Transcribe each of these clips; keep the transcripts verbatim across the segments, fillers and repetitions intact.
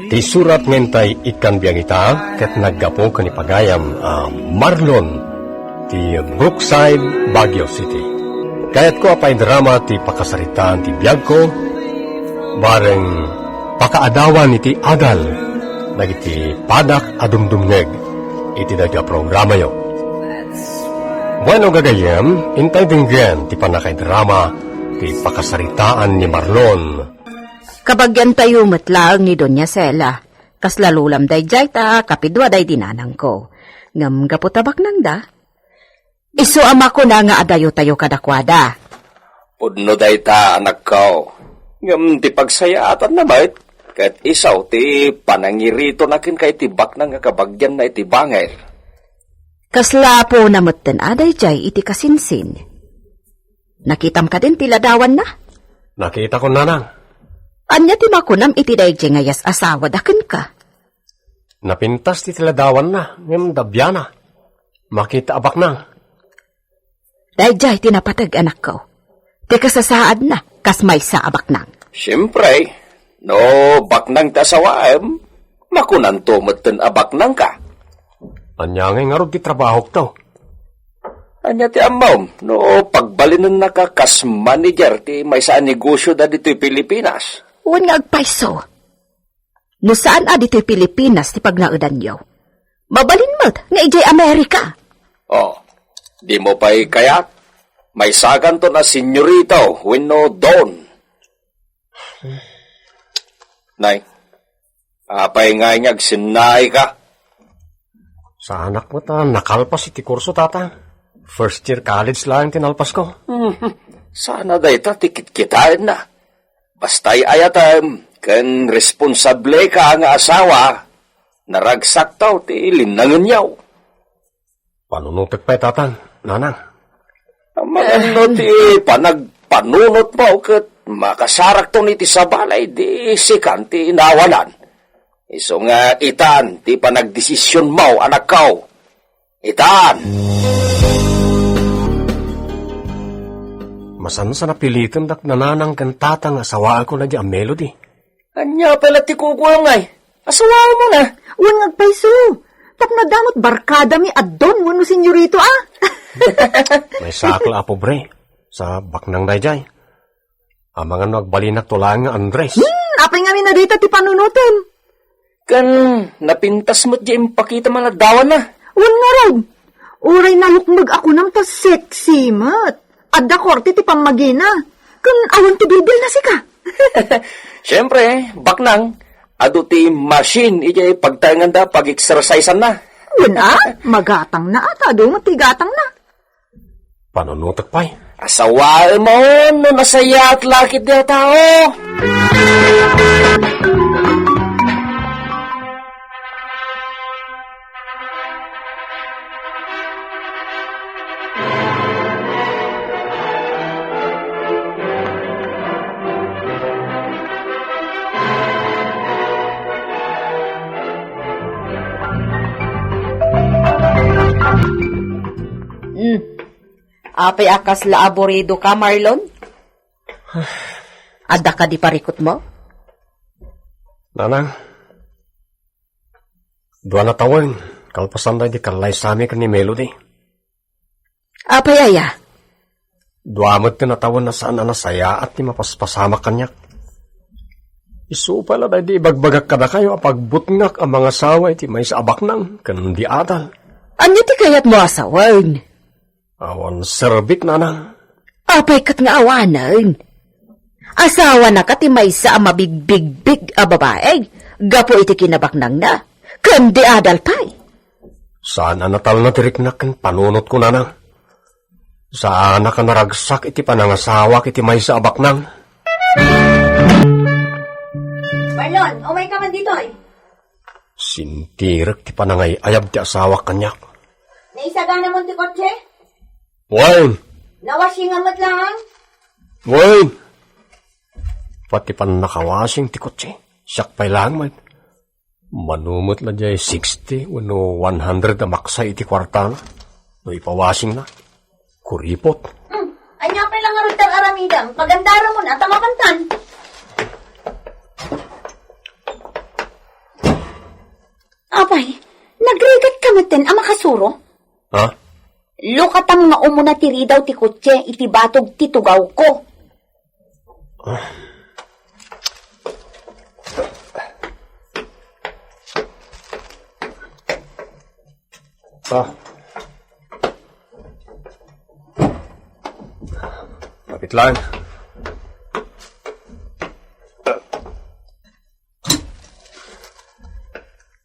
Ti surat nga intay ikkan biag ita ket naggapu ken ni pagayam a Marlon ti Brookside, Baguio City. Kayatko a paidrama ti pakasaritaan ti biagko, bareng pakaadawan iti adal dagiti padak a dumdumngeg iti daytoy a programayo. Bueno, gagayyem, intay denggen ti pannakaidrama ti pakasaritaan ni Marlon. Kabagiantayo met laeng ni Doña Sela. Kasla lolam daydiay ta kapidua daydi nanangko. Ngem gapu ta baknangda, isu a makuna nga adayotayo kadakuada. Pudno dayta, anakko. Ngem ti pagsayaatanna met, ket isu ti panangiritona kenka iti baknang nga kabagianna iti bangir. Kasla apona metten a daydiay iti kasinsin. Nakitam kadin ti ladawanna? Nakitakon, nanang. Ania ti makunam iti daydiay nga yas-asawada kenka? Napintas ti ladawanna, ngem dabiana. Makita a baknang. Daydiay ti napateg, anakko. Ti kasasaadna, kas maysa a baknang. Siempre, no baknang ti asawaem, makunanto metten a baknangka. Ania ngay ngarud ti trabahokto? Ania ti ammom no pagbalinennaka kas manager ti maysa a negosio dagitoy Pilipinas? Wen nga agpayso. No saan a ditoy Pilipinas ti pagnaedanyo, mabalin met nga idiay Amerika. Oh, dimo pay kayat? Maysakanton a senyorito wenno don. Nay, apay nga nga agsinnaayka? Saanak met a nakalpas iti kurso, tata. First year college laeng ti nalpasko. Hmm, saan a dayta ti kitkitaenna. Basta ay-ayatem ken responsableka nga asawa, naragsakto ti linnangenyo. Panunotek pay, tatang, nanang. Amangan no ti panagpanunotmo ket makasarakton iti sabali, di sikan ti inawanan. Isu nga itan ti panagdesisionmo, anakko. Itan! Masansa napilitendak nanang ken tatang nga asawaeko daydi a Melody. Ania pay la ti kukuam ngay? Asawaem na. Wen nga agpayso. Tapno adda met barkadami a don wenno senyorito a. Maysaak la a pobre. Sa baknang daydiay. Amangan no agbalinakto laeng nga Andres. Hmm, apay ngamin a dayta ti panunotem? Ken napintas met diay impakitam a ladawanna. Wen ngarud, uray nalukmeg a kunam ta sexy met. Adda korte ti pammagina. Ken awan ti bilbil na sika. Siempre, baknang, adu ti machine idiay pagtaenganda pag-exerciseanna. Wen a, magatangna a ta adu met ti gatangna. Panunotek pay. Asawaem no nasayaat la ketdi a tao. Mm. Apay a kasla aburidoka, Marlon? Adda kadi parikutmo? Nanang, dua a tawen, kalpasan daydi kallaysami ken ni Melody. Apay aya? Dua met ti natawen a saan a nasayaat ti mapaspasamak kaniak. Isu pay la daydi ibagbagak kadakayo a pagbutngak a mangasawa iti maysa a baknang ken di adal. Ania ti kayatmo a sawen? Awan serbik, nanang. Apay ket nga awanen? Asawanaka ti maysa a mabigbigbig a babai gapu iti kinabaknangna, ken di adal pay. Saan a natalna ti riknak ken panunotko, nanang. Saanak a naragsak iti panangasawak iti maysa a baknang. Marlon, umay ka man ditoy. Sintirek ti panangay-ayab ti asawak kaniak. Naisagana mo ti kotse? Wen. Nawashing met lang? Wen. Pati pannakawashing ti kotse, siak pay lang met. Mano met la diay sixty wenno one hundred a maksa iti kuartana no ipawashingna. Kuripot. Hmm. Ania pay la ngarud ti aramidem? Pagandaramon a ta mapantan. Turo? Ha? Lukatam nga umuna ti ridaw ti kotse iti batog ti tugawko. Ah. Kapit lang.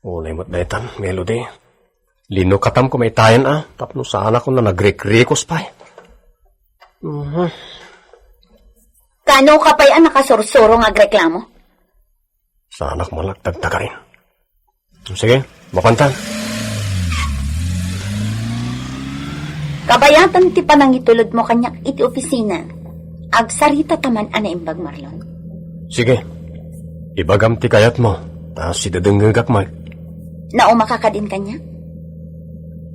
Unay met daytan, Melody. Linukatam ko maytayan a, tapno saanak nga nagrikrikos pay. Mhm. Kano ka pay a nakasursuro nga agreklamo? Saanak malagtagtagarin. Sige, mapantan. Kabayatan ti panangitulodmo kaniak iti opisina. Agsarita ta man a naimbag, Marlon. Sige. Ibagam ti kayatmo, ta sidadengngegak met. Naumaka kadin kaniak?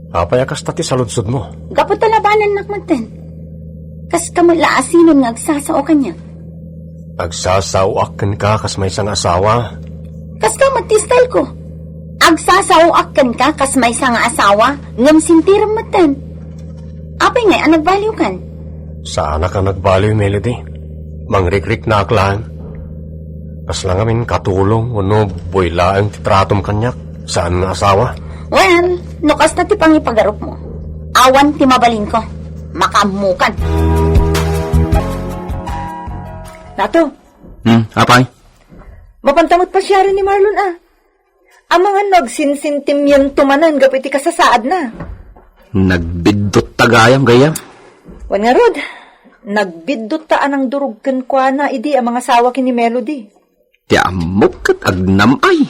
Apay a kasta ti saludsodmo? Gapu ta labanannak metten. Kas kamo la asinon nga agsasao kaniak. Agsasaoak kenka kas maysa nga asawa. Kasta met ti style ko. Agsasaoak kenka kas maysa nga asawa, ngem sintirem metten. Apay ngay a nagbaliwkan? Saanak a nagbaliw, Melody. Mangrikriknaak laeng. Kasla ngamin katulong wenno boy laeng ti tratom kaniak, saan nga asawa. Well, no kasta ti pangipagarupmo, awan ti mabalinko. Makaammokan. Nato. Hmm, apay? Mapanta met pasiaren ni Marlon a. Amangan no agsinsintimiento manen gapu iti kasasaadna. Nagbiddut ta gayam, gayyem. Wen ngarud, nagbiddut ta a nangdurog kenkuana idi a mangasawa ken ni Melody. Ti ammok ket agnam-ay.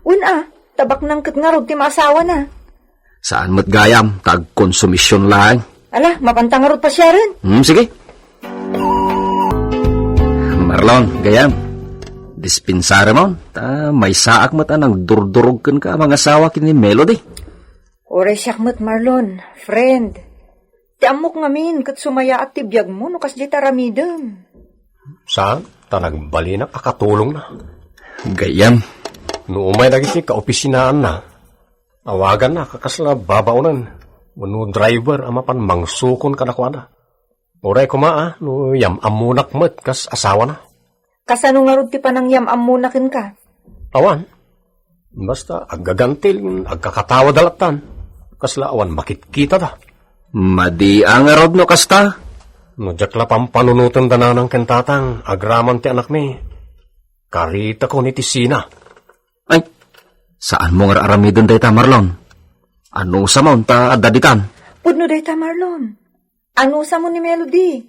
Wen a, tabaknang ket ngarud ti maasawana. Saan met gayam, ta agkonsumision laeng. Ala, mapanta ngarud pasiaren. Hmm, sige. Marlon, gayam, dispensaremon, ta maysaak met a nangdurdurog kenka a mangasawa ken ni Melody. Uray siak met, Marlon, friend. Ti ammok ngamin ket sumayaat ti biagmo no kasdiay ti aramidem. Saan, ta nagbalinak a katulongna. Gayam. No umay dagiti kaopisinaanna, awaganna a kasla babaonen wenno driver a mapan mangsukon kadakuada. Uray koma a no yam-ammonak met kas asawana. Kasano ngarud ti panangyam-ammona kenka? Awan. Basta aggagantil, agkakatawada lattan. Kasla awan makitkitada. Madi a ngarud no kasta? No diak la pampanunoten da nanang ken tatang, agraman ti anakmi. Karitakon iti sina. Ay, saanmo nga aramiden dayta, Marlon? Anusamon ta adda ditan? Pudno dayta, Marlon. Anusamon ni Melody.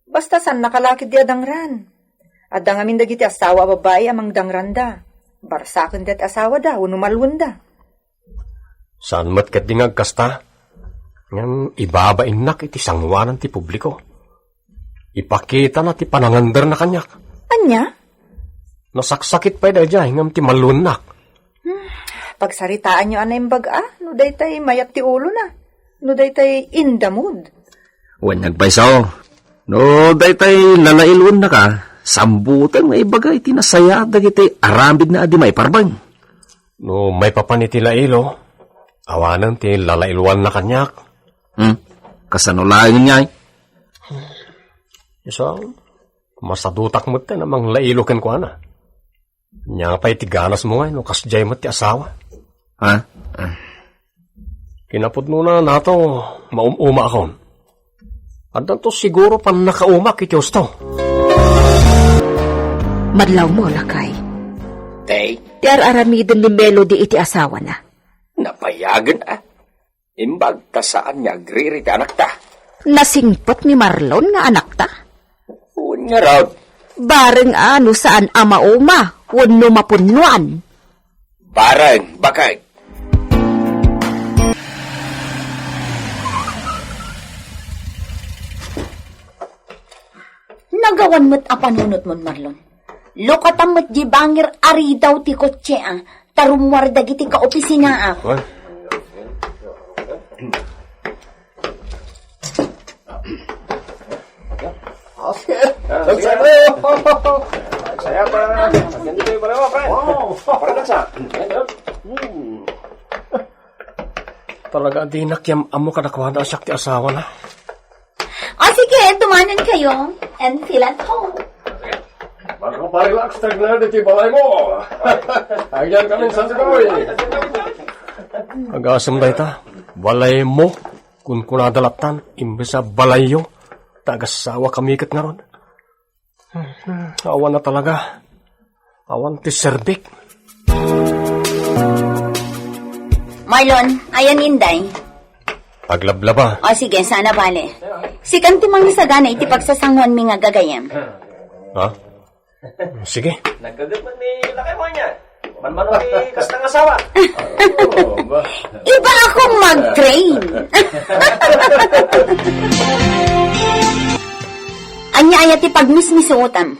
Basta saan nakalakid di adangran. Adda ngamin dagiti asawa a babai a mangdangranda. Barsaken dayta asawada wenno malwenda. Saan met ketdi nga agkasta? Ngem ibabainnak iti sangoanan ti publiko. Ipakitana ti pananganderna kaniak. Ania? Nasaksakit pay daydiay ngem ti malluennak. Hmm, pagsaritaanyo a naimbag a, no daytay mayat ti ulona, no daytay in the mood. Wen nagpayso, no daytay lalailuennaka, sambutem nga ibaga iti nasayaat dagiti aramidna a di maiparbeng. No maipapan iti lailo, awanen ti lalailuanna kaniak. Hmm, kasano laengen ngay? Isu, masadutak met a manglailo kenkuana. Nia pay ti ganasmo ngay no kasdiay met ti asawa? Ha? Ah. Kinapudnona nato, maum-umaakon. Addanto siguro pannakaumak iti husto. Madlawmo, lakay. Tay? Ti ar-aramiden ni Melody iti asawana. Napayagen a. Imbag ta saan nga agriri ti anakta. Nasingpet ni Marlon nga anakta? Wen ngarud. Bareng a no saan a mauma wenno mapunnoan. Bareng, bakay. Nagawan met a panunotmon, Marlon. Lukatam met di bangir a ridaw ti kotse a, ta rummuar dagiti kaopisina a. Wan. Saya pa. Ganito yung pala, friend. Wow. Para lang sa. Hmm. Talaga, dinak yam-ammo kadakuada a siak ti asawana. O sige, tumanan kayo and feel at home. Magpaparelax ta nga ditoy balay mo. Agyan kami sa sigoy. Agasem dayta, balay mo. Kunkunada lattan, imbes a balayyo. Tagassawa kami ket ngarud. Hmm, awan na talaga. Awan ti serbik. Marlon, ayan inday. Paglablaba. O sige, sana bale. Sikan ti mangisagana iti pagsasanguanmi nga gagayem. Ha? Sige. Naggaget man ni lakay mo niya. Manmano ti kasta nga asawa. Iba ako mag-train. Anya aya ti pagmismisuotam?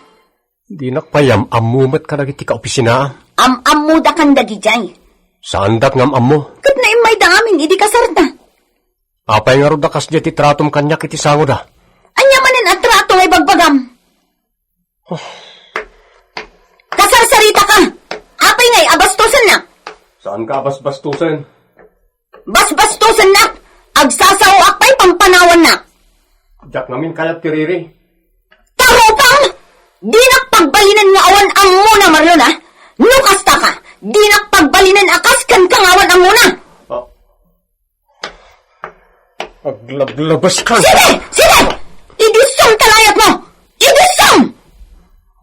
Dinak pay am-ammo met kadagiti kaopisinaam. Am-ammoda kan dagijay. Saandak nga am-ammo? Ket naimmayda amin idi kasarda. Apay ngarud a kasdiay ti tratom kaniak iti sangoda? Anya manen a trato nga ibagbagam? Kasarsarita ka! Apay ngay a bastusenna? Saan ka a basbastusen? Basbastusenna! Agsasaoak pay pampanawanna! Diak ngamin kayat ti riri. Tarupam! Dinak pagbalinen nga awan ammona, Marlon, a? No kasta ka, dinak pagbalinen a kas kenka nga awan ammona! Ah. Aglablabas ka! Sige! Sige! Idussom ta layat mo! Idussom!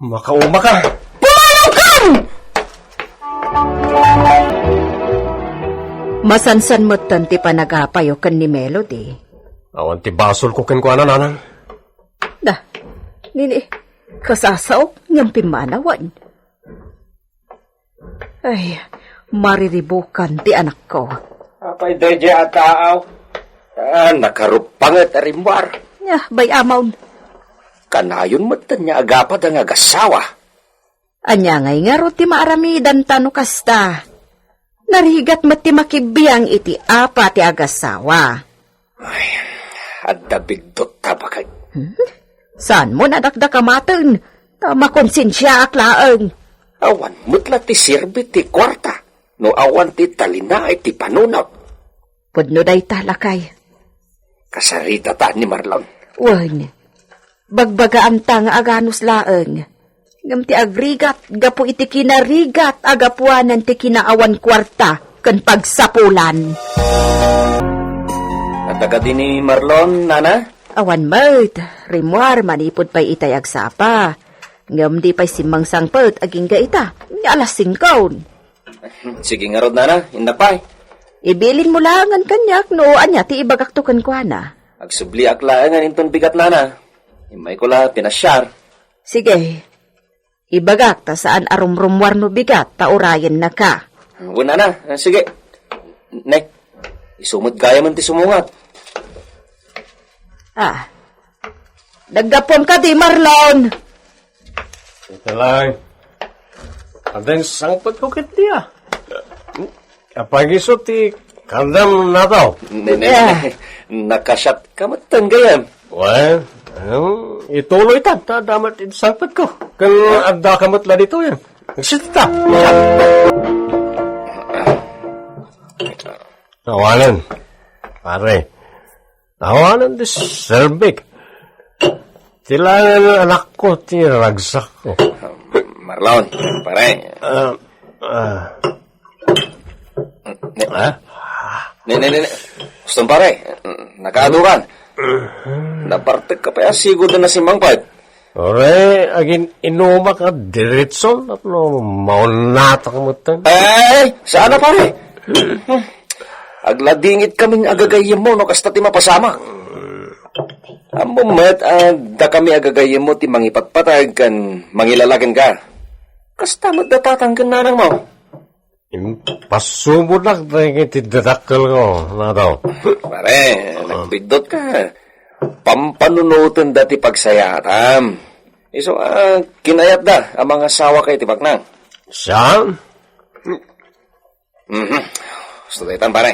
Makauma ka! Pumanaw ka! Masansan metten ti panagapayo ken ni Melody. Awan ti basolko kenkuana, nanang. Da, nini, kasasaok ngem pimmanawan. Ay, mariribukan ti anakko. Apay daydiay a taaw? Ah, nakarupanget a rimmuar. Nya, bay-amon. Kanayon metten nga agapada nga agasawa. Ania ngay ngarud ti maaramidanta no kasta? Narigat met ti makibiang iti apa ti agasawa. Ay, adda bigdut ta bakay. Hmm? Saan mo nadakdakamaten? Ta makonsensiaak laeng. Awan met la ti serbi ti kuarta no awan ti talinaed ti panunot. Pudno dayta, lakay. Kasaritata ni Marlon. Wen, bagbagaanta nga aganus laeng. Ngem ti agrigat gapu iti kinarigat a gapuanan ti kinaawan kuarta ken pagsapulan. Adda kadi ni Marlon, nana? Awan met, rimmuar manipud pay itay agsapa. Ngem di pay simmangsangpet agingga ita, nga alas singko. Sige ngarud, nana, innak pay. Ibilin mo laengen kaniak no ania ti ibagakto kenkuana. Agsubliak laengen inton bigat, nana. Immayko la pinasiar. Sige. Ibagak ta saan a rumrummuar no bigat ta urayennaka. Wen, nana. Ah, sige. Ne, isu met gayamen ti sumungat. Ah. Naggapuam kadi, Marlon? Ita lang. Adda insangpetko ketdi, a. Apay isu ti kandam nataw? Ne, ne, ne, Ah. ne. Nakasiatka metten gayam. Wen, ano, ituloyta, ta adda met insangpetko. Ken addaka met la ditoy, a. Agsita. Awanen, pare. Awanen ti serbik. Ti laeng anakko ti ragsakko. Marlon, pare. Ah, ah. Ne, Ha? ne, ne, ne, ne. Gusto, pare. Nakaado ka. Nabartek ka pay a sigud a nasimmangpet. Ore, agin-inumak a diretso, tapno maunatak metten. Ay, saan a, pare? Agladingit kamin agagayem mo no kasta ti mapasamak. Ammom met, adda kami agagayem mo ti mangipatpateg ken mangilala kenka. Kasta met da tatang ken nanang mo. Impasubodak dagiti dadakkelko, nataw. Pare, Ah. nagbiddut ka. Pampanunoten da ti pagsayaatam. Isu, ah, kinayatda a mangasawa kay ti baknang. Saan? Mhm. Gusto daytan, pare.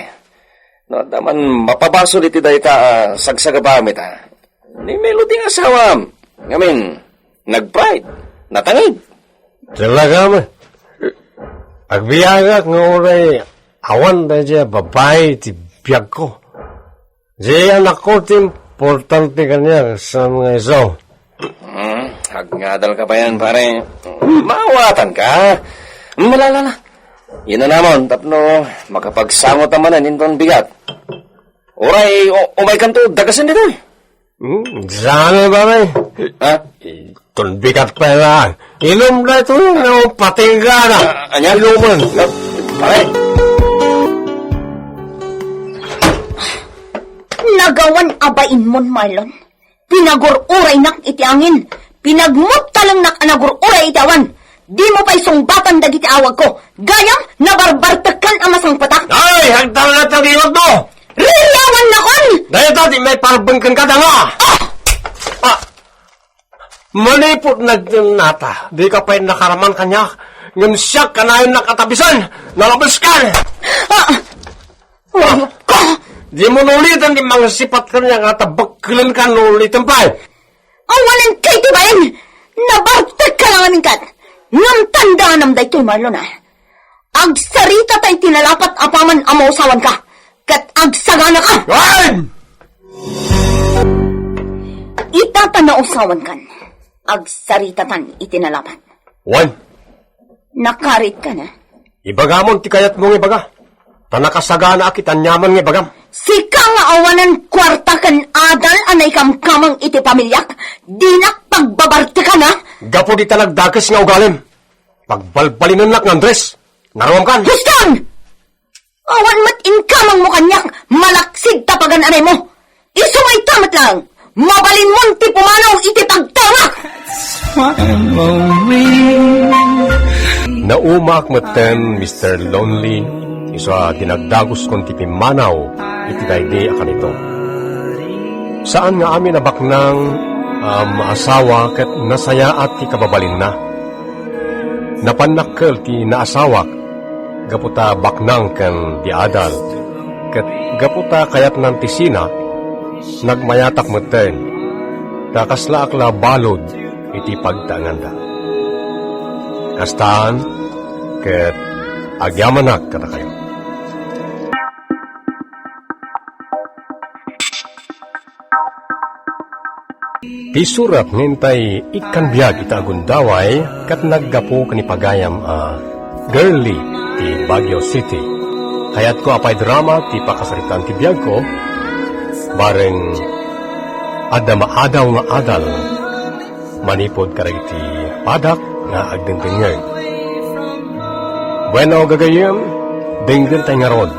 No, adda man mapabasol iti dayta, ah, sagsagabam ita. Ni Melody nga asawam. Ngamin, nag-pride. Natangid. Talaga, ma. Agbiagak nga uray awan daydiay a babai ti biagko. Diay anakko ti importante kaniak, saan nga isu. Hmm, agngadal ka pa yan, pare. Maawatan ka. Malala na. Yan na namon, tapno makapagsangot a manen inton bigat. Uray, u-, umaykanto dagasen ditoy. Hmm, saan, pare? Ha? Ton bigat pa lang. Inum na ito, no, patingga na. Ah, anya? Inuman. Ah, pare. Nagawan a bainmon, Marlon. Pinagur-uraynak iti angin. Pinagmuttalengnak a nagur-uray iti awan. Dimo pay sungbatan dagiti awagko. Gayam, nabarbartekkan a masangpetak. Ay, hagdal na tagiwag mo! Ririawan nakon! Dayta ti may parbengken ka, danga! Ah! Ah! Manipud nagdennata, di ka pay nakaraman kaniak, ngem siak kanayon nakatabisan, nalabes ka! Ah! Ayop ka! Di mo nulitan ti mangsipat kaniak nga tabekkelen ka no uliten pay. Awanen kay ti bain! Nabartek ka lang amin kat! Ngem tandaanam daytoy, Marlon, a. Agsarita ta iti nalapat apaman a mausawan ka, ket agsagana ka! Wen! Ita ta nausawan kan, agsarita tan iti nalapat. Wen! Nakarit ka na? Ibagamon ti kayatmo nga ibaga. Ta nakasaganaak iti aniaman nga ibagam. Sika nga awanan kuarta ken adal a naikamkamang iti pamiliak, dinak pagbabartekan, a? Gapu dita nagdakes nga ugalim, pagbalbalinennak nga Andres. Naruam kan? Huston! Awan met inkamangmo kaniak, malaksid ta pagan-anaymo. Isu nga ita met lang, mabalinmon ti pumanaw iti pagtawak! Naumaak metten, Mister Lonely, isu a dinagdaguskon ti pimmanaw iti daydi a kanito. Saan nga amin a baknang a maasawa ket nasayaat ti kababalinna. Napan nakkel ti naasawak gapu ta baknang ken di adal, ket gapu ta kayatnan ti sina, nagmayatak metten, ta kaslaak la balud iti pagtaenganda. Kastan, ket agyamanak kadakayo. Ti surat nga intay ikkan biag ita a gundaway ket naggapu ken ni pagayam a Girlie ti Baguio City. Kayatko a paidrama ti pakasaritaan ti biagko, bareng adda maadaw nga adal manipud kadagiti padak nga agdengdengngeg. Bueno, gagayyem, denggentay ngarud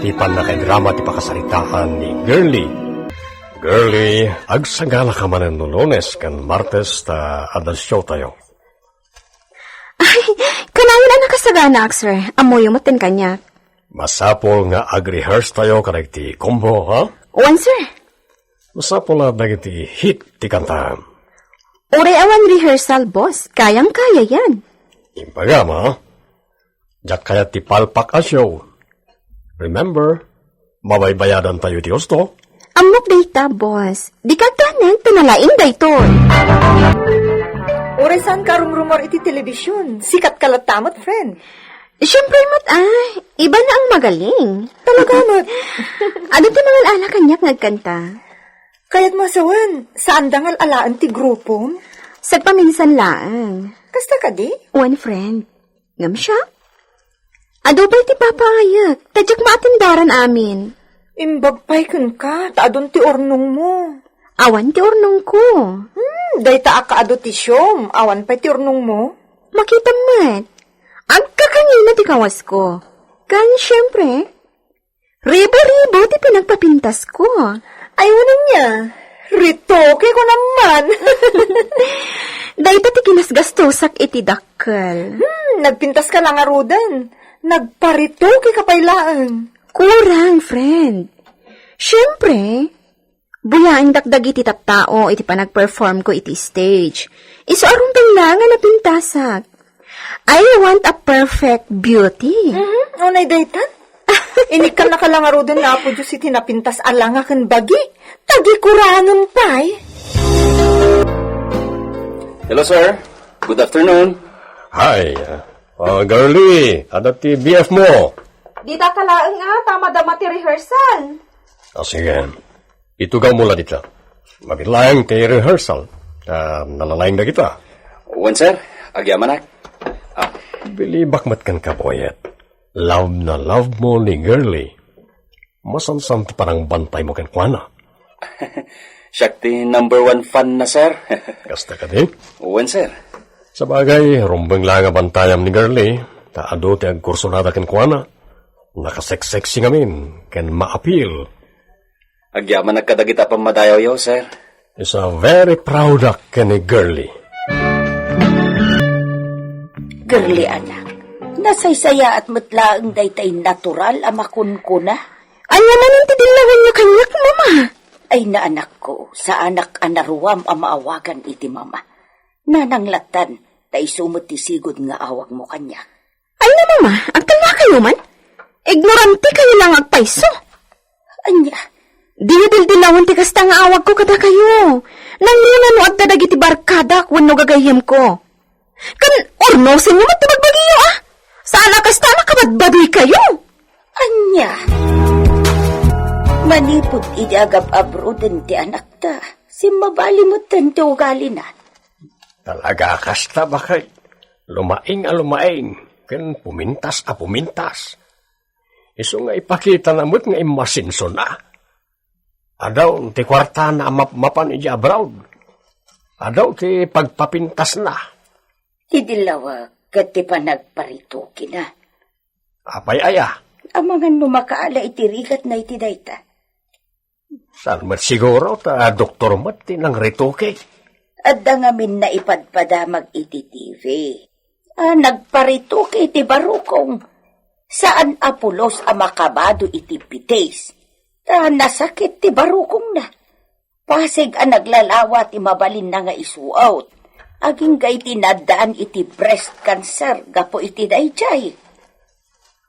ti pannakaidrama ti pakasaritaan ni Girlie. Girlie, agsaganaka manen no Lunes ken Martes ta adda show tayo. Ay, kanayon a nakasaganaak, sir. Ammoyo met ti kaniak. Masapul nga ag-rehearse tayo kadagiti combo, ha? Wen, sir. Masapul a dagiti hit ti kanta. Uray awan rehearsal, boss. Kayang-kaya yan. Imbagam, ha? Diak kayat ti palpak a show. Remember, mabaybayadan tayo iti husto. Ammok dayta, boss. Dika agdanag ta nalaing daytoy. Uray saan ka rumrumor iti telebisyon. Sikat ka latta met, friend. Siyempre met, ah. Iba na ang magaling. Talaga met. Adu ti mangal-ala kaniak nga agkanta. Kayat mo a sawen, saan dangal alaen ti grupom? Sagpaminsan laeng. Kasta kadi? One friend. Ngem siya? Adu pay ti papaayek, ta diak maatendaran amin. Imbag pay kenka, ta adun ti urnongmo. Awan ti urnongko. Hmm, dayta a kaadu ti siom, awan pay ti urnongmo? Makitam met. Agkakangina ti kawasko. Kan, siyempre, ribo-ribo ti pinagpapintasko. Ay, wen ania? Retoke ko naman. Dayta ti kinasgastosak iti dakkel. Hmm, nagpintas ka la ngaruden. Nagparetoke ka pay laeng. Kurang, friend. Siyempre, buyaendak dagiti tattao iti panagperform ko iti stage. Isu a rungtan la nga napintasak. I want a perfect beauty. Mhm, unay daytan. Inikkannaka la ngaruden nga Apo Dios iti napintas a langa ken bagi. Tagikurangen pay. Hello, sir. Good afternoon. Hi. Ah, Girlie, adda ti B F mo. Dita ka laeng a, ta madama ti rehearsal. Ah, sige. Itugawmo la dita. Mabiit laeng ti rehearsal. Ta nalalaing dagita. Wen, sir. Agyamanak. Ah. Bilibak met kenka, Boyet. Love na love mo ni Girlie. Masansan ti panangbantaymo kenkuana. Siak ti number one fan na, sir. Kasta kadi? Wen, sir. Sabagay, rumbeng la nga bantayam ni Girlie, ta adu ti agkursunada kenkuana. Nakaseksexy ngamin, ken maapil. Agyamanak kadagiti a pammadayawyo, sir. Is a very proud ken ni Girlie. Girlie, anak, nasaysayaat met laeng daytay natural a makunkuna. Ania manen ti dillawanyo kaniak, Mama? Ay, anakko, saanak a naruam a maawagan iti mama. Nanang lattan, ta isu met ti sigud nga awagmo kaniak. Ay, Mama, agkallakayo man? Ignorante kayo lang agpayso. Ania? Diyo dildilawen ti kasta nga awagko kadakayo. Nangina no adda dagiti barkadak wenno gagayyemko. Ken urnosenyo met ti bagbagiyo, a? Saan a kasta a nakabadbadoy kayo? Ania? Manipud idi agab-abroden ti anakta, simmabali metten ti ugalina. Talaga kasta, baket. Lumaing a lumaing, ken pumintas a pumintas. Isu nga ipakitana met nga immasinso na. Adu ti kuartana a mapmapan idiay abroad. Adu ti pagpapintasna. Ti dillawek ket ti panagparitokina. Apay aya? Amangan no makaala iti rigatna iti dayta. Saan met siguro ta doktor met ti nangretoke. Adda ngamin naipadpadamag iti T V. A, nagparetoke iti barukong. Saan a pulos a makabado iti pitis. Ta nasakit ti barukongna. Pasig a naglalawa ti mabalinna nga isuot. Agingga iti naddaan iti breast cancer gapu iti daydiay.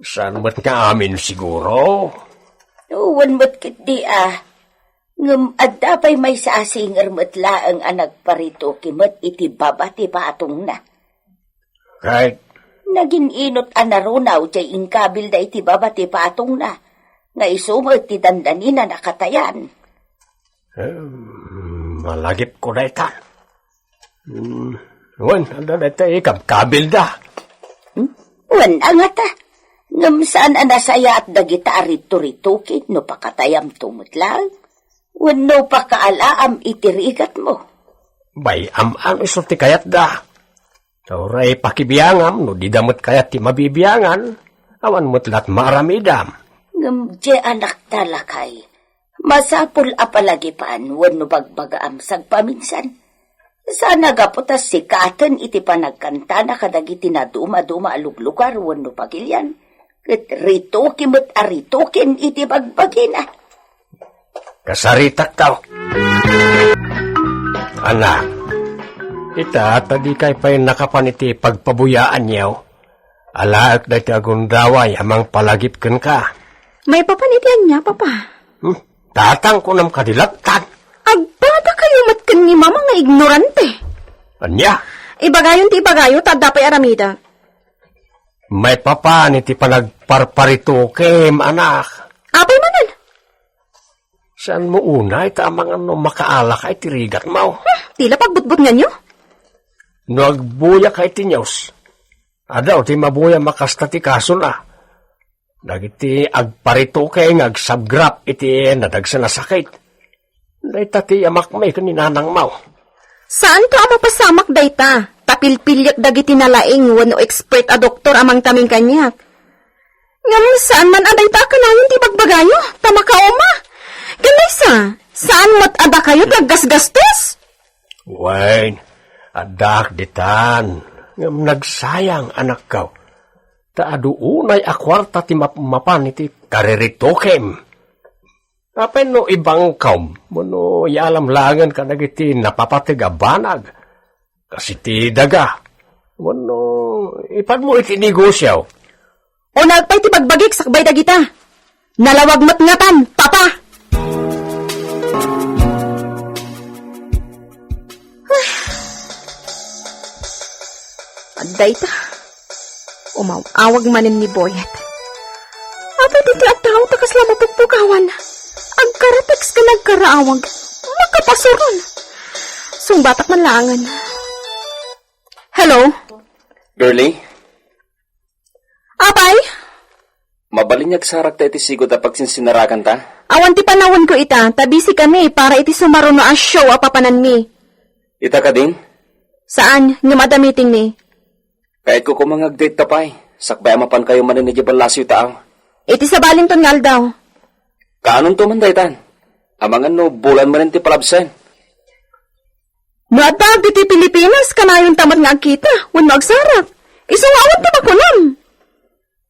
Saan met nga amin siguro? Wen met ketdi a. Ngem adda pay maysa a singer met laeng a nagparetoke met iti baba ti patongna. Ket? Nagin-inot a narunaw jay inkabilda iti baba ti patongna, nga isu met ti dandanina nakatayan. Em, malagipko dayta. Hmm, wen, adda dayta ikabkabilda. Hmm? Wen, angata. Ngem saan a nasayaat dagita a ritoritoki no pakatayamto met laeng? Wenno pakaalaam iti rigatmo? Bay-am a no isu ti kayatda. Ta uray pakibiangam no dida met kayat ti mabibiangan, awan met la't maaramidam. Ngem diay anakta, lakay, masapul a palagipan wenno bagbagaam sagpaminsan. Saan a gapu ta sikaten iti panagkantana kadagiti nadumaduma a luglugar wenno pagilian, ket ritoki met a ritoken iti bagbagina. Kasaritakto. Anak, ita ta dikay pay nakapan iti pagpabuyaanyo. Alaek daytoy a gundaway a mangpalagip kenka. Maipapan iti ania, Papa? Hmm? Tatang kunam kadi latta. Agpada kayo met ken ni Mama nga ignorante. Ania? Ibagayon ti ibagayo, ta adda pay aramida. Maipapan iti panagparparitokem, anak. Apay manen? Saanmo unay ta amangan no makaalaka iti rigatmo? Hmm, ti la pagbutbutnganyo? No agbuyaka iti news, adu ti mabuya a kasta ti kasona. Dagiti agparitoke nga agsabgrap iti nadagsen a sakit. Dayta ti amakmi ken ni nanangmo. Saanto a mapasamak dayta, ta pilpiliek dagiti nalaing wenno expert a doktor a mangtamin kaniak. Ngem saan man a dayta a kanayon ti bagbagayo, ta makauma. Ken maysa, saan met a dakayo ti aggasgastos? Wen, addaak ditan, ngem nagsayang, anakko. Ta adu unay a kuarta ti map-, mapan iti kariritokem. Apay no ibangkom, wenno yaalamlangen kadagiti napapateg a banag, kas iti daga, wenno ipadmo iti negosio. Unaek pay ti bagbagik sakbay dagita. Nalawag met ngatan, Papa! Adda ita. Umaw-awag manen ni Boyet. Dagiti a tao ta kasla mapukpukawan. Agkaratext ken agkaraawag. Makapasuron. Sungbatak man laengen. Hello? Girlie? Apay? Mabalin nga agsarakta iti sigud a pagsinsinnarakanta? Awan ti panawenko ita, ta busy kami para iti sumaruno a show a papananmi. Ita kadin? Saan, ngem adda meetingmi. Kayatko koma nga agdate ta pay, sakbay a mapankayo manen idiay ballasiw ta aw. Iti sabalinton nga aldaw. Kaanonto man daytan? Amangan no bulan manen ti palabsen. No adda ditoy Pilipinas, kanayonta met nga agkita, wenno agsarak. Isu nga awan ti makunam.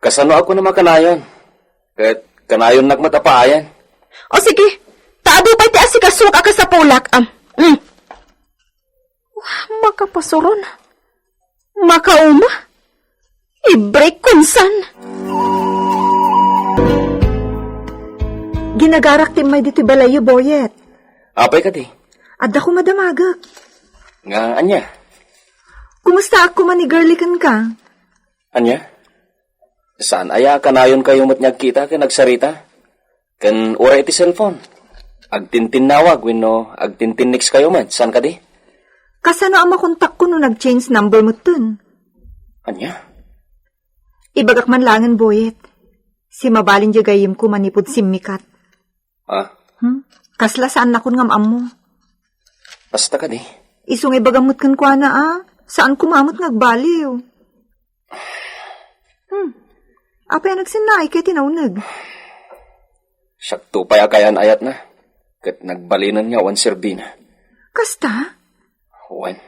Kasano a kunam a kanayon? Ket kanayonnak met a paayen. O sige, ta adu pay ti asikasuak a kasapulak, am. Mm. Makapasuron. Makauma. I-break kunsan. Ginagarak ti immay ditoy balayyo, Boyet. Apay kadi? Adda koma damagek. Nga ania? Kumustaak koma ni Girlie kenka? Ania? Saan aya a kanayonkayo met nga agkita ken agsarita? Ken uray iti cellphone. Agtintinnawag wenno agtintinnextkayo met, saan kadi? Kasano a makontakko no nag-change number metten? Ania? Ibagak man laengen, Boyet. Simabalin diay gayyemko manipud simmikat. Ah? Hmm? Kasla saannakon nga am-ammo. Kasta kadi? Isu nga ibagam met kenkuana, a. Saan koma met nga agbaliw. Hmm. Apay a nagsinnaay kay tinawneg? Siakto pay a kayan-ayatna, ket nagbalinen nga awan serbina. Kasta? Wen.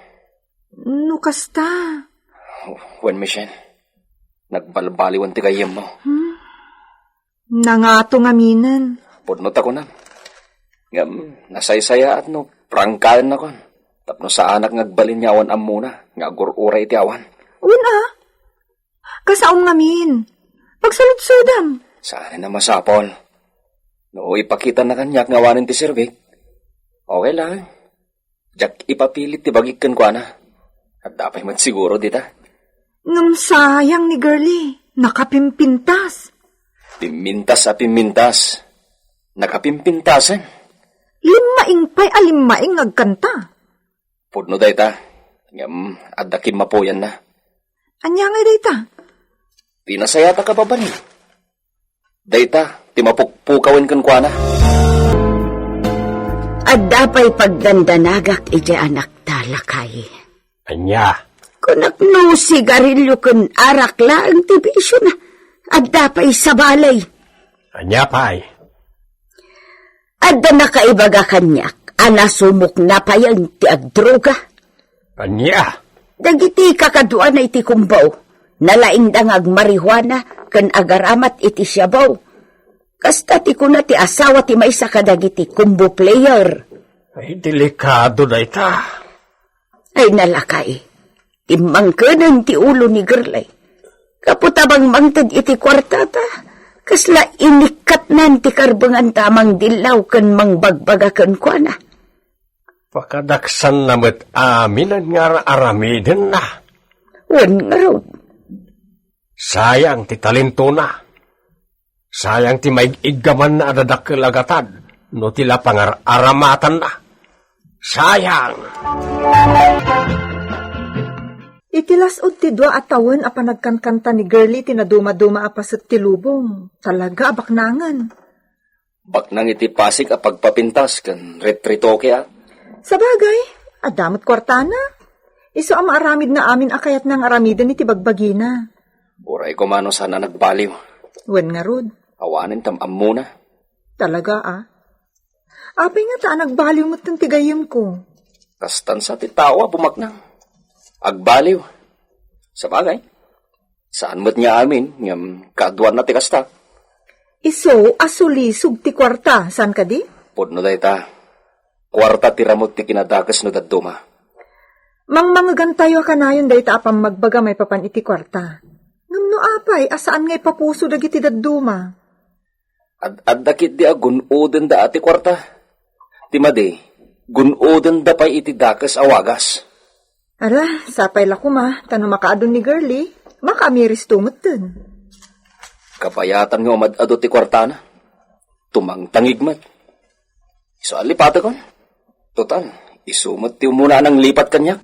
No kasta? Wen, Michelle. Nagbalbaliwen ti gayyemmo. Hmm? Nangato ngaminen. Pudno ta kunam. Ngem, nasaysayaat no prangkaennakon. Tapno saanak nga agbalin nga awan ammona, nga agur-uray iti awan. Wen a. Kasaom ngamin. Pagsaludsodam. Saan a masapol. No ipakitana kaniak nga awanen ti serbik, okay lang. Diak ipapilit ti bagik kenkuana. Adda pay met siguro dita. Ngem sayang ni Girlie. Nakapimpintas. Pimmintas a pimmintas. Nakapimpintasen. Limmaing pay a limmaing nga agkanta. Pudno dayta. Ngem adda kimmapuyanna. Ania ngay dayta? Ti nasayatak a babaen. Dayta ti mapukpukawen kenkuana. Adda pay pagdandanagak idiay anakta, lakay. Ania? Kunak no sigarilio ken arak laeng ti bisiona. Adda pay sabali. Ania pay? Adda nakaibaga kaniak a nasumokna payen ti agdroga. Ania? Dagiti kakaduana iti kumbaw, nalaingda nga agmarihuana ken agaramat iti siabaw. Kasta ti kuna ti asawa ti maysa kadagiti kumbo player. Ay, delikado dayta. Ay, nalakay. Timmangkenen ti ulo ni Girlie. Gapu ta mangmangted iti kuartata, kasla inikkatnan ti karbenganta a mangdillaw ken mangbagbaga kenkuana. Pakadaksanna met aminen nga ar-aramidenna. Wen ngarud. Sayang ti talentona. Sayang ti maig-iggamanna a dadakkel a gatad no ti la pangar-aramatanna. Sayang! Iti las-ud ti dua a tawen a panagkankanta ni Girlie ti nadumaduma a paset ti lubong, talaga a baknangen. Baknang iti pasig a pagpapintas ken retretoke a. Sabagay, adda met kuartana. Isu a maaramidna amin a kayatna nga aramiden iti bagbagina. Uray koma no saan a nagbaliw. Wen ngarud. Awanen tam-ammona. Talaga, a? Apay ngata a nagbaliw metten ti gayyemko? Kastan sa ti tao a bumaknang. Agbaliw. Sabagay, saan met nga amin, ngem kaaduanna ti kasta. Isu a sulisog ti kuarta, saan kadi? Pudno dayta. Kuarta ti ramut ti kinadakes no dadduma. Mangmangegantayo a kanayon dayta a pammagbaga maipapan iti kuarta. Ngem no apay a saan nga ipapuso dagiti dadduma? Ad-adda ketdi a gun-odenda a ti kuarta. Ti madi, gun-odenda pay iti dakes a wagas. Ala, sapay la koma, ta no makaadun ni Girlie, makaamiristo metten. Kabayatan nga umad-adu ti kuartana. Tumangtangig met. Isu a lipatekon. Total, isu met ti umuna a nanglipat kaniak.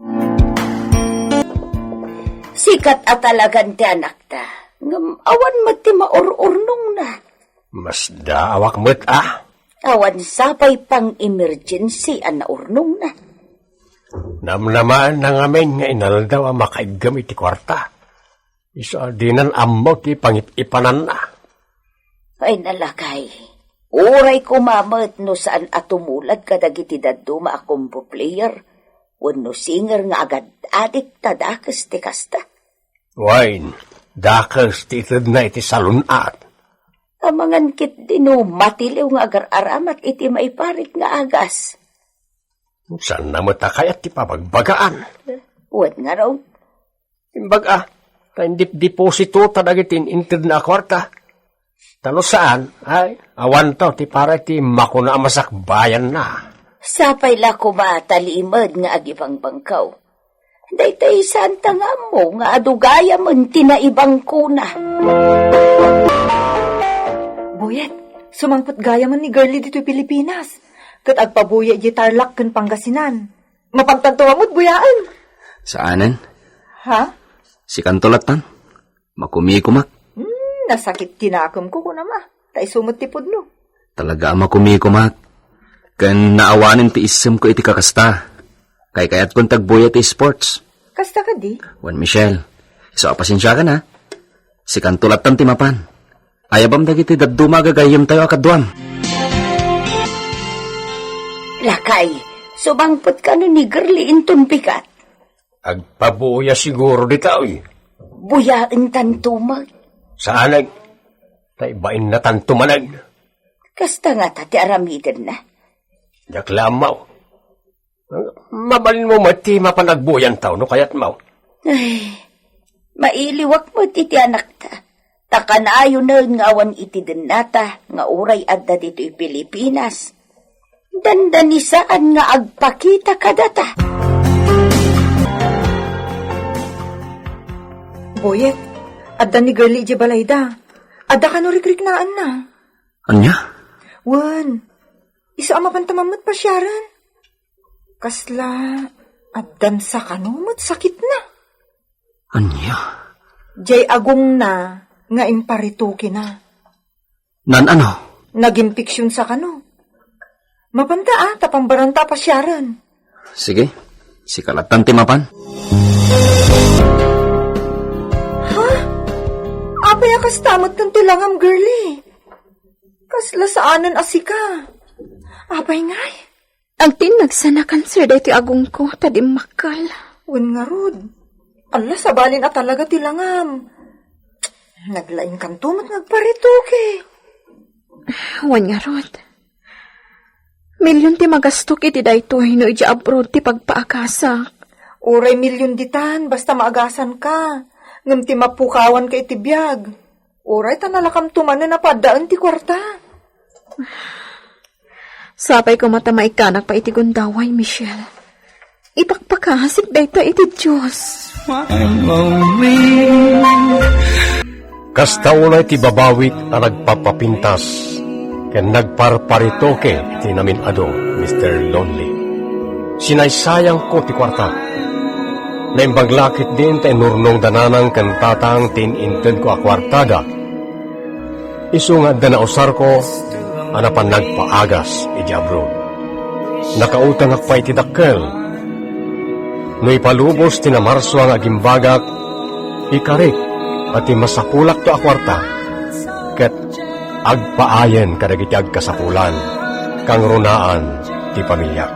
Sikat a talagan ti anakta. Ngem awan met ti maur-urnongna. Masdaawak met a. Awan sapay pang-emergency a naurnongna. Namnamaenna ngamin nga inaldaw a makaiggem iti kuarta. Isu a dinan ammo ti pangip-ipananna. Ay, nalakay. Uray koma met no saan a tumulad kadagiti dadduma a combo player wenno singer nga agad-adik ta dakes ti kasta. Wen, dakes ti itedna iti salun-at. Amangan ketdi no matiliw nga agar-aramat iti maiparit nga agas. Saanna met a kayat ti pabagbagaan? Wen ngarud. Imbag a, ta indipdeposito ta dagiti in-intedna a kuarta. Ta no saan, ay, awanto ti para iti makuna a masakbayanna. Sapay la koma ta limed nga agibangbangkaw. Daytoy saanta nga ammo nga adu gayamen ti naibangkona. Boyet, sumangpet gayamen ni Girlie ditoy Pilipinas, ket agpabuya idiay Tarlac ken Pangasinan. Mapantanto met buyaen. Saanen? Ha? Sikanto lattan. Makumikomak. Hmm, nasakit ti nakemko, kunam a. Ta isu met ti pudno. Talaga a makumikomak. Ken naawanen ti issemko iti kakasta. Kaykayatkon ti agbuya ti sports. Kasta kadi? Wen, Michelle. Isu a pasensiakan, ha? Sikanto lattan ti mapan. Ayabam dagiti dadduma a gagayyemtayo a kaduam. Lakay, sumangpet kano ni Girlie inton bigat? Agpabuya siguro dita, uy. Buyaentanto met. Saanen. Ta ibainnatanto manen. Kasta ngata ti aramidenna. Diak la ammo. Mabalinmo met ti mapan agbuyantaw no kayatmo. Ay, mailiwak met iti anakta. Ta kanayonen nga awan itedennata nga uray adda ditoy Pilipinas, dandanisaan nga agpakita kadata. Boyet, adda ni Girlie idiay balayda. Adda kano rikriknaenna. Ania? Wen, isu a mapanta met pasiaren. Kasla, addan sa kano met sakitna. Ania? Diay agongna nga imparetoke na. Naan-ano? Nag-infection sa kano. Mapanta a, ta pambaranta a pasiaren. Sige, sika lattan ti mapan. Ha? Apay a kasta met ti langam, Girlie? Kasla saanen a sika. Apay ngay? Agtinnag sana cancer daytoy agongko ta dimmakkel. Wen ngarud. Alla, sabalin a talaga ti langam. Naglaingkanto met nga agparetoke. Wen ngarud. Million ti magastok iti daytoy no idiay abroad ti pagpaagasak. Uray million ditan, basta maagasanka. Ngem ti mapukawanka iti biag. Uray ta nalakamto manen a paddaen ti kuarta. Sapay koma ta maikkanak pay iti gundaway, Michelle. Ipakpakasik dayta iti Dios. Kasta unay ti babawik a nagpapapintas ken nagparparitoke iti namin-adu, Mister Lonely. Sinaysayangko ti kuarta. Naimbag la ketdin ta inurnongda nanang ken tatang ti in-intedko a kuartada. Isu nga adda nausarko a napan nagpaagas iti abroad. Nakautangak pay iti dakkel. No ipalubos ti namarsua nga agimbagak, ikarik a ti masakulakto a kuarta ket agpaayen kadagiti agkasapulan, kangrunaan ti pamiliak.